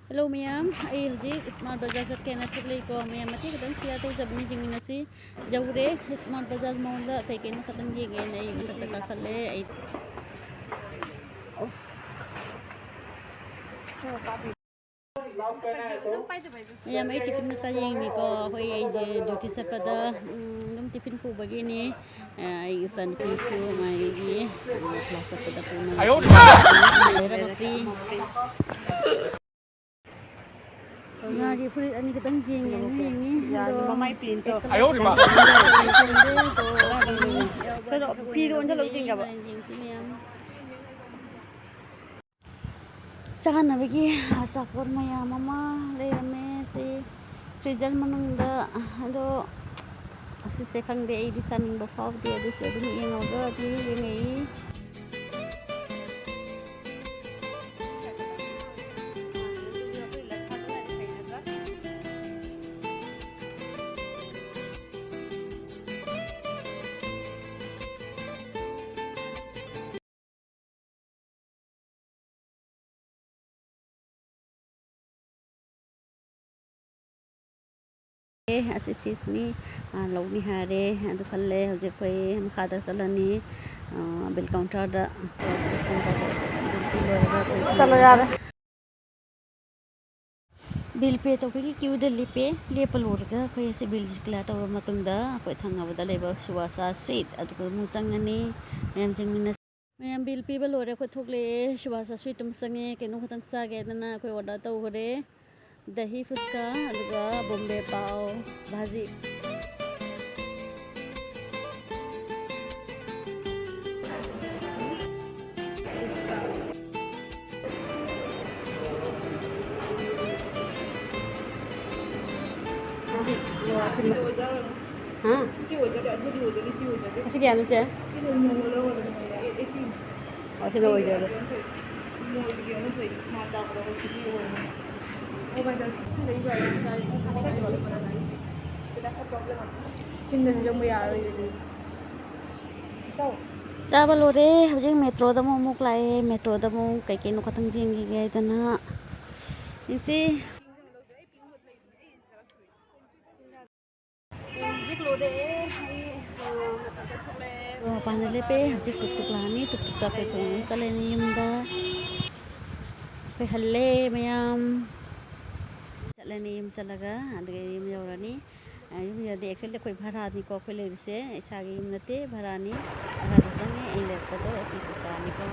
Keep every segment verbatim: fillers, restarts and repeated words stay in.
Hello ꯃꯌꯥꯝ, ꯑꯩ ꯍꯧꯖꯤꯛ ꯏꯁꯃꯥꯔꯠ ꯕꯖꯥꯔ ꯆꯠꯀꯦꯅ ꯊꯣꯛꯂꯛꯏꯀꯣ꯫ ꯃꯌꯥꯝ ꯃꯇꯦꯛ ꯈꯤꯇꯪ ꯁꯤꯌꯥꯔ ꯇꯧꯖꯕꯅꯤ, ꯌꯦꯡꯃꯤꯟꯅꯁꯤ꯫ ꯌꯧꯔꯦ ꯏꯁꯃꯥꯔꯠ ꯕꯖꯥꯔ ꯃꯑꯣꯡꯗ ꯀꯩ ꯀꯩꯅꯣ ꯈꯛꯇꯪ ꯌꯦꯡꯒꯦꯅ ꯑꯩ ꯃꯊꯛꯇ ꯀꯥꯈꯠꯂꯦ꯫ ꯑꯩ ꯃꯌꯥꯝ ꯑꯩ ꯇꯤꯐꯤꯟ ꯃꯆꯥ ꯌꯦꯡꯉꯤꯀꯣ꯫ ꯑꯩꯈꯣꯏ ꯑꯩꯁꯦ ꯗ꯭ꯌꯨꯇꯤ ꯆꯠꯄꯗ ꯎꯝ, ꯑꯗꯨꯝ ꯇꯤꯐꯤꯟ ꯄꯨꯕꯒꯤꯅꯤ꯫ ꯑꯩ ꯏꯆꯥꯅꯨꯄꯤꯁꯨ ꯃꯥꯒꯤ ꯀ꯭ꯂꯥꯁ ꯆꯠꯄꯗ ꯄꯨꯅꯕ ꯂꯩꯔꯒ ꯐ꯭ꯔꯤ꯫ ꯉꯥꯒꯤ ꯐꯨꯔꯤꯠ ꯑꯅꯤ ꯈꯛꯇꯪ ꯌꯦꯡꯉꯦ, ꯑꯅꯤ ꯌꯦꯡꯉꯤ꯫ ꯑꯗꯣ ꯃꯃꯥꯏ ꯄ꯭ꯔꯤꯟꯇꯣ꯫ ꯀꯩꯅꯣ, ꯐꯤꯗꯣ ꯑꯣꯟꯁꯤꯜꯂꯒ ꯌꯦꯡꯒꯕ꯫ ꯌꯦꯡꯁꯤ ꯃꯌꯥꯝ꯫ ꯆꯥꯅꯕꯒꯤ ꯑꯆꯥꯄꯣꯠ ꯃꯌꯥꯝ ꯑꯃ ꯂꯩꯔꯝꯃꯦ꯫ ꯁꯤ ꯐ꯭ꯔꯤꯖꯔ ꯃꯅꯨꯡꯗ꯫ ꯑꯗꯣ ꯑꯁꯤꯁꯦ ꯈꯪꯗꯦ, ꯑꯩꯗꯤ ꯆꯥꯅꯤꯡꯕ ꯐꯥꯎꯗꯦ꯫ ꯑꯗꯨꯁꯨ ꯑꯗꯨꯝ ꯌꯦꯡꯉꯒ ꯑꯗꯨꯝ ꯌꯦꯡꯉꯛꯏ꯫ ꯑꯦ, ꯑꯁꯤ ꯁꯤꯁꯅꯤ꯫ ꯑꯥ, ꯂꯧꯅꯤ ꯍꯥꯏꯔꯦ꯫ ꯑꯗꯨ ꯈꯜꯂꯦ꯫ ꯍꯧꯖꯤꯛ ꯑꯩꯈꯣꯏ ꯃꯈꯥꯗ ꯆꯠꯂꯅꯤ꯫ ꯑꯥ, ꯕꯤꯜ ꯀꯥꯎꯟꯇꯔꯗ, ꯕꯤꯜ ꯀꯥꯎꯟꯇꯔꯗ ꯕꯤꯜ ꯄꯦ ꯂꯣꯏꯔꯒ ꯑꯩꯈꯣꯏ ꯆꯠꯂꯣ ꯌꯥꯔꯦ꯫ ꯕꯤꯜ ꯄꯦ ꯇꯧꯕꯒꯤ ꯀ꯭ꯌꯨꯗ ꯂꯦꯞꯄꯦ꯫ ꯂꯦꯞꯄ ꯂꯣꯏꯔꯒ ꯑꯩꯈꯣꯏ ꯑꯁꯤ ꯕꯤꯜꯁꯤ ꯀ꯭ꯂꯤꯌꯥꯔ ꯇꯧꯔꯕ ꯃꯇꯨꯡꯗ ꯑꯩꯈꯣꯏ ꯊꯪꯅꯕꯗ ꯂꯩꯕ ꯁꯨꯕꯥꯁꯥ ꯁ꯭ꯋꯤꯠ ꯑꯗꯨꯒ ꯑꯃꯨꯛ ꯆꯪꯉꯅꯤ꯫ ꯃꯌꯥꯝ ꯆꯪꯃꯤꯟꯅꯁꯤ꯫ ꯃꯌꯥꯝ ꯕꯤꯜ ꯄꯤꯕ ꯂꯣꯏꯔꯦ, ꯑꯩꯈꯣꯏ ꯊꯣꯛꯂꯛꯑꯦ꯫ ꯁꯨꯕꯥꯁꯥ ꯁ꯭ꯋꯤꯠ ꯑꯃ ꯆꯪꯉꯦ, ꯀꯩꯅꯣ ꯈꯛꯇꯪ ꯆꯥꯒꯦ ꯍꯥꯏꯗꯅ ꯑꯩꯈꯣꯏ ꯑꯣꯔꯗꯔ ꯇꯧꯈ꯭ꯔꯦ꯫ ꯗꯍꯤ ꯐꯨꯁꯀꯥ ꯑꯗꯨꯒ ꯕꯣꯝꯕꯦ ꯄꯥꯎ ꯚꯥꯖꯤ꯫ ꯍꯥ? ꯁꯤ ꯑꯣꯏꯖꯔꯦ, ꯑꯗꯨꯗꯤ ꯑꯣꯏꯖꯔꯦ, ꯁꯤ ꯑꯣꯏꯖꯔꯦ꯫ ꯑꯁꯤ ꯀꯌꯥꯅꯣ ꯆꯦ? ꯁꯤ ꯅꯣꯡꯃ ꯂꯧꯔꯒꯅꯦ, eighteen꯫ ꯑꯣ, ꯁꯤꯅ ꯑꯣꯏꯖꯔꯦ꯫ ꯃꯣꯏꯗꯤ ꯀꯩꯅꯣ ꯇꯧꯏ, ꯃꯥꯟ ꯇꯥꯕꯗ ꯑꯩꯈꯣꯏ ꯁꯤꯗꯤ ꯑꯣꯏꯔꯦ꯫ ꯑꯣ ꯃꯥꯏ ꯒꯣꯗ, ꯁꯤ ꯂꯩꯕ ꯌꯥꯏ, ꯆꯥꯏ, ꯉꯁꯥꯏ ꯋꯥꯂꯥ ꯕꯅꯥ ꯅꯥꯏꯁ꯫ ꯈꯤꯇꯪ ꯈꯔ ꯄ꯭ꯔꯣꯕ꯭ꯂꯦꯝ ꯑꯃ꯫ ꯆꯤꯟꯗꯗꯤ ꯆꯪꯕ ꯌꯥꯔꯔꯣꯏ ꯑꯗꯨꯗꯤ꯫ ꯆꯥꯎ꯫ ꯆꯥꯕ ꯂꯣꯏꯔꯦ꯫ ꯍꯧꯖꯤꯛ ꯃꯦꯇ꯭ꯔꯣꯗ ꯑꯃꯨꯛ, ꯑꯃꯨꯛ ꯂꯥꯛꯑꯦ꯫ ꯃꯦꯇ꯭ꯔꯣꯗ ꯑꯃꯨꯛ ꯀꯩ ꯀꯩꯅꯣ ꯈꯛꯇꯪ ꯌꯦꯡꯈꯤꯒꯦ ꯍꯥꯏꯗꯅ꯫ ꯌꯦꯡꯁꯤ꯫ ꯍꯧꯖꯤꯛ ꯂꯣꯏꯔꯦ꯫ ꯑꯩ, ꯑ, ꯃꯄꯥꯟꯗ ꯂꯦꯞꯄꯦ꯫ ꯍꯧꯖꯤꯛ ꯇꯨꯛ ꯇꯨꯛ ꯂꯥꯛꯑꯅꯤ꯫ ꯇꯨꯛ ꯇꯨꯛꯇ ꯑꯩꯈꯣꯏ ꯇꯣꯡꯉꯒ ꯆꯠꯂꯅꯤ ꯌꯨꯝꯗ꯫ ꯑꯩꯈꯣꯏ ꯍꯜꯂꯦ ꯃꯌꯥꯝ꯫ ꯆꯠꯂꯅꯤ ꯌꯨꯝ ꯆꯠꯂꯒ, ꯑꯗꯨꯒ ꯌꯨꯝ ꯌꯧꯔꯅꯤ꯫ ꯑ, ꯌꯨꯝ ꯌꯧꯔꯗꯤ actually ꯑꯩꯈꯣꯏ ꯚꯔꯥꯅꯤꯀꯣ ꯑꯩꯈꯣꯏ ꯂꯩꯔꯤꯁꯦ꯫ ꯏꯁꯥꯒꯤ ꯌꯨꯝ ꯅꯠꯇꯦ, ꯚꯔꯥꯅꯤꯀꯣ꯫ ꯚꯔꯥꯗ ꯆꯪꯉꯦ꯫ ꯑꯩ ꯂꯩꯔꯛꯄꯗꯣ ꯑꯁꯤ ꯀꯀꯥꯅꯤꯀꯣ꯫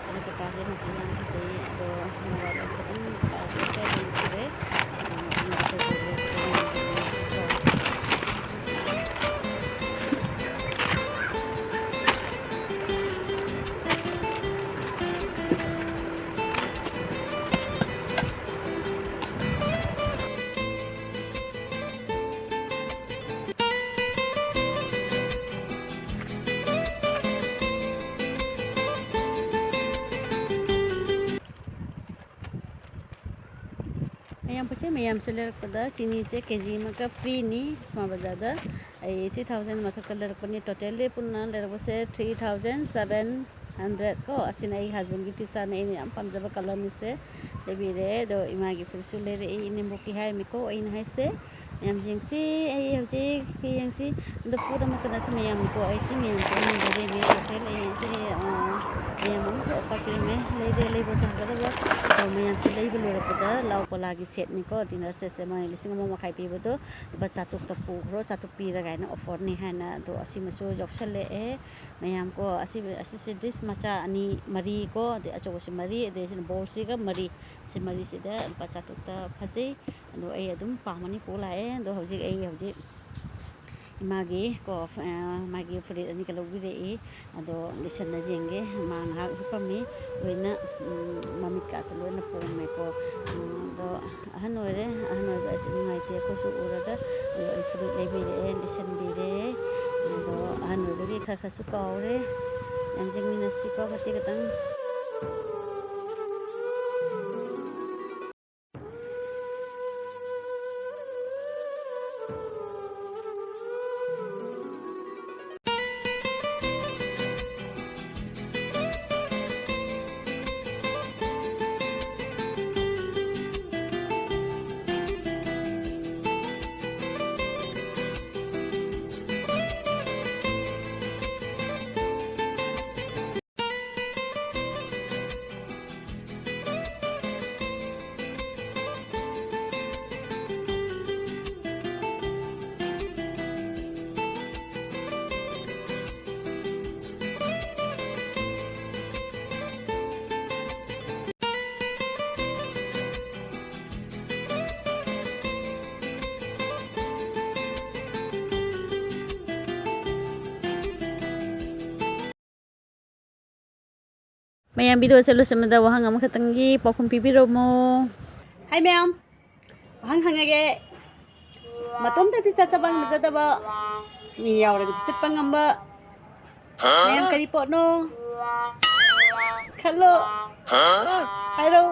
ꯑꯗꯣ ꯀꯀꯥꯁꯦ ꯃꯆꯨ ꯌꯥꯝ ꯐꯖꯩ꯫ ꯑꯗꯣ ꯃꯣꯕꯥꯏꯜ ꯈꯤꯇꯪ ꯀꯀꯥꯁꯦ ꯈꯔ ꯌꯦꯡꯊꯣꯛꯑꯦ꯫ ꯑꯗꯣ ꯑꯩꯅ ꯑꯇꯩ ꯀꯩ ꯂꯩꯔꯛꯄꯗꯣ ꯌꯦꯡꯕꯤꯔꯛꯑꯣ꯫ ꯃꯌꯥꯝ ꯄꯣꯠ ꯆꯩ ꯃꯌꯥꯝꯁꯦ ꯂꯩꯔꯛꯄꯗ ꯆꯤꯅꯤꯁꯦ ꯀꯦ ꯖꯤ ꯑꯃꯒ ꯐ꯭ꯔꯤꯅꯤ ꯏꯁꯃꯥ ꯕꯖꯥꯔꯗ꯫ ꯑꯩ ꯊ꯭ꯔꯤ ꯊꯥꯎꯖꯟ ꯃꯊꯛꯇ ꯂꯩꯔꯛꯄꯅꯤ꯫ ꯇꯣꯇꯦꯜꯂꯤ ꯄꯨꯟꯅ ꯂꯩꯔꯛꯄꯁꯦ ꯊ꯭ꯔꯤ ꯊꯥꯎꯖꯟ ꯁꯕꯦꯟ ꯍꯟꯗ꯭ꯔꯦꯠ ꯀꯣ꯫ ꯑꯁꯤꯅ ꯑꯩ ꯍꯁꯕꯦꯟꯒꯤ ꯇꯤ ꯁꯥꯔꯠꯅꯦ, ꯑꯩꯅ ꯌꯥꯝ ꯄꯥꯝꯖꯕ ꯀꯂꯔꯅꯤꯁꯦ꯫ ꯂꯩꯕꯤꯔꯦ꯫ ꯑꯗꯣ ꯏꯃꯥꯒꯤ ꯐꯨꯔꯤꯠꯁꯨ ꯂꯩꯔꯛꯏ, ꯏꯅꯦꯝꯕꯣꯛꯀꯤ ꯍꯥꯏꯔꯝꯃꯤꯀꯣ ꯑꯩꯅ ꯍꯥꯏꯁꯦ꯫ ꯃꯌꯥꯝ ꯌꯦꯡꯁꯤ꯫ ꯑꯩ ꯍꯧꯖꯤꯛ ꯐꯤ ꯌꯦꯡꯁꯤ꯫ ꯑꯗꯣ ꯄꯣꯠ ꯑꯃꯠꯇ ꯅꯠꯁꯤ ꯃꯌꯥꯝꯅꯤꯀꯣ꯫ ꯑꯩ ꯁꯤ ꯃꯌꯥꯝꯁꯦ ꯑꯩꯅ ꯂꯩꯔꯛꯏ꯫ ꯇꯣꯇꯦꯜ ꯑꯩ ꯁꯤ, ꯑ, ꯃꯌꯥꯝ ꯑꯃꯁꯨ ꯑꯣꯐꯔ ꯄꯤꯔꯝꯃꯦ꯫ ꯂꯩꯔꯦ, ꯂꯩꯕ ꯆꯥꯒꯗꯕ꯫ ꯑꯗꯣ ꯃꯌꯥꯝꯁꯦ ꯂꯩꯕ ꯂꯣꯏꯔꯛꯄꯗ ꯂꯥꯎ ꯀꯣꯂꯥꯒꯤ ꯁꯦꯠꯅꯤꯀꯣ꯫ ꯗꯤꯅꯔ ꯁꯦꯠꯁꯦ ꯃꯣꯏ ꯂꯤꯁꯤꯡ ꯑꯃ ꯃꯈꯥꯏ ꯄꯤꯕꯗꯣ ꯂꯨꯄꯥ ꯆꯥꯇ꯭ꯔꯨꯛꯇ ꯄꯨꯈ꯭ꯔꯣ, ꯆꯥꯇ꯭ꯔꯨꯛ ꯄꯤꯔꯒ ꯍꯥꯏꯅ ꯑꯣꯐꯔꯅꯤ ꯍꯥꯏꯅ꯫ ꯑꯗꯣ ꯑꯁꯤꯃꯁꯨ ꯌꯥꯎꯁꯜꯂꯛꯑꯦ꯫ ꯃꯌꯥꯝ ꯀꯣ, ꯑꯁꯤ, ꯑꯁꯤꯁꯦ ꯗꯤꯁ ꯃꯆꯥ ꯑꯅꯤ, ꯃꯔꯤ ꯀꯣ, ꯑꯗꯩ ꯑꯆꯧꯕꯁꯦ ꯃꯔꯤ, ꯑꯗꯩ ꯁꯤꯅ ꯕꯣꯜꯁꯤꯒ ꯃꯔꯤ꯫ ꯁꯤ ꯃꯔꯤꯁꯤꯗ ꯂꯨꯄꯥ ꯆꯥꯇ꯭ꯔꯨꯛꯇ ꯐꯖꯩ꯫ ꯑꯗꯣ ꯑꯩ ꯑꯗꯨꯝ ꯄꯥꯝꯃꯅꯤ ꯄꯨ ꯂꯥꯛꯑꯦ꯫ ꯑꯗꯣ ꯍꯧꯖꯤꯛ ꯑꯩ ꯍꯧꯖꯤꯛ ꯏꯃꯥꯒꯤ ꯀꯣ, ꯑ, ꯃꯥꯒꯤ ꯐꯨꯔꯤꯠ ꯑꯅꯤꯒ ꯂꯧꯕꯤꯔꯛꯏ꯫ ꯑꯗꯣ ꯂꯤꯁꯟꯅ ꯌꯦꯡꯒꯦ꯫ ꯃꯥ ꯉꯥꯏꯍꯥꯛ ꯍꯤꯞꯄꯝꯃꯤ꯫ ꯂꯣꯏꯅ, ꯎꯝ, ꯃꯃꯤꯠꯀꯥꯁꯦ ꯂꯣꯏꯅ ꯄꯣꯝꯃꯦꯀꯣ꯫ ꯎꯝ, ꯑꯗꯣ ꯑꯍꯟ ꯑꯣꯏꯔꯦ꯫ ꯑꯍꯟ ꯑꯣꯏꯕ ꯑꯁꯤ ꯅꯨꯡꯉꯥꯏꯇꯦ꯫ ꯑꯩꯈꯣꯏꯁꯨ ꯎꯔꯒ ꯑꯗꯣ ꯑꯩ ꯐꯨꯔꯤꯠ ꯂꯩꯕꯤꯔꯛꯑꯦ, ꯂꯤꯁꯟꯕꯤꯔꯦ꯫ ꯑꯗꯣ ꯑꯍꯟ ꯑꯣꯏꯕꯒꯤ ꯈꯔ ꯈꯔꯁꯨ ꯀꯥꯎꯔꯦ꯫ ꯌꯥꯝ ꯌꯦꯡꯃꯤꯟꯅꯁꯤꯀꯣ ꯃꯇꯦꯛ ꯈꯛꯇꯪ꯫ ꯃꯌꯥꯝ, ꯚꯤꯗꯤꯑꯣꯁꯦ ꯂꯣꯏꯁꯤꯟꯕꯗ ꯋꯥꯍꯪ ꯑꯃꯈꯛꯇꯪꯒꯤ ꯄꯥꯎꯈꯨꯝ ꯄꯤꯕꯤꯔꯝꯃꯣ꯫ ꯍꯥꯏ ꯃꯌꯥꯝ, ꯋꯥꯍꯪ ꯍꯪꯉꯒꯦ꯫ ꯃꯇꯣꯝꯇꯗꯤ ꯆꯠꯆꯕ ꯉꯝꯖꯗꯕ ꯃꯤ ꯌꯥꯎꯔꯒꯗꯤ ꯆꯠꯄ ꯉꯝꯕ꯫ ꯃꯌꯥꯝ, ꯀꯔꯤ ꯄꯣꯠꯅꯣ? ꯈꯜꯂꯣ꯫ ꯍꯥꯏꯔꯣ꯫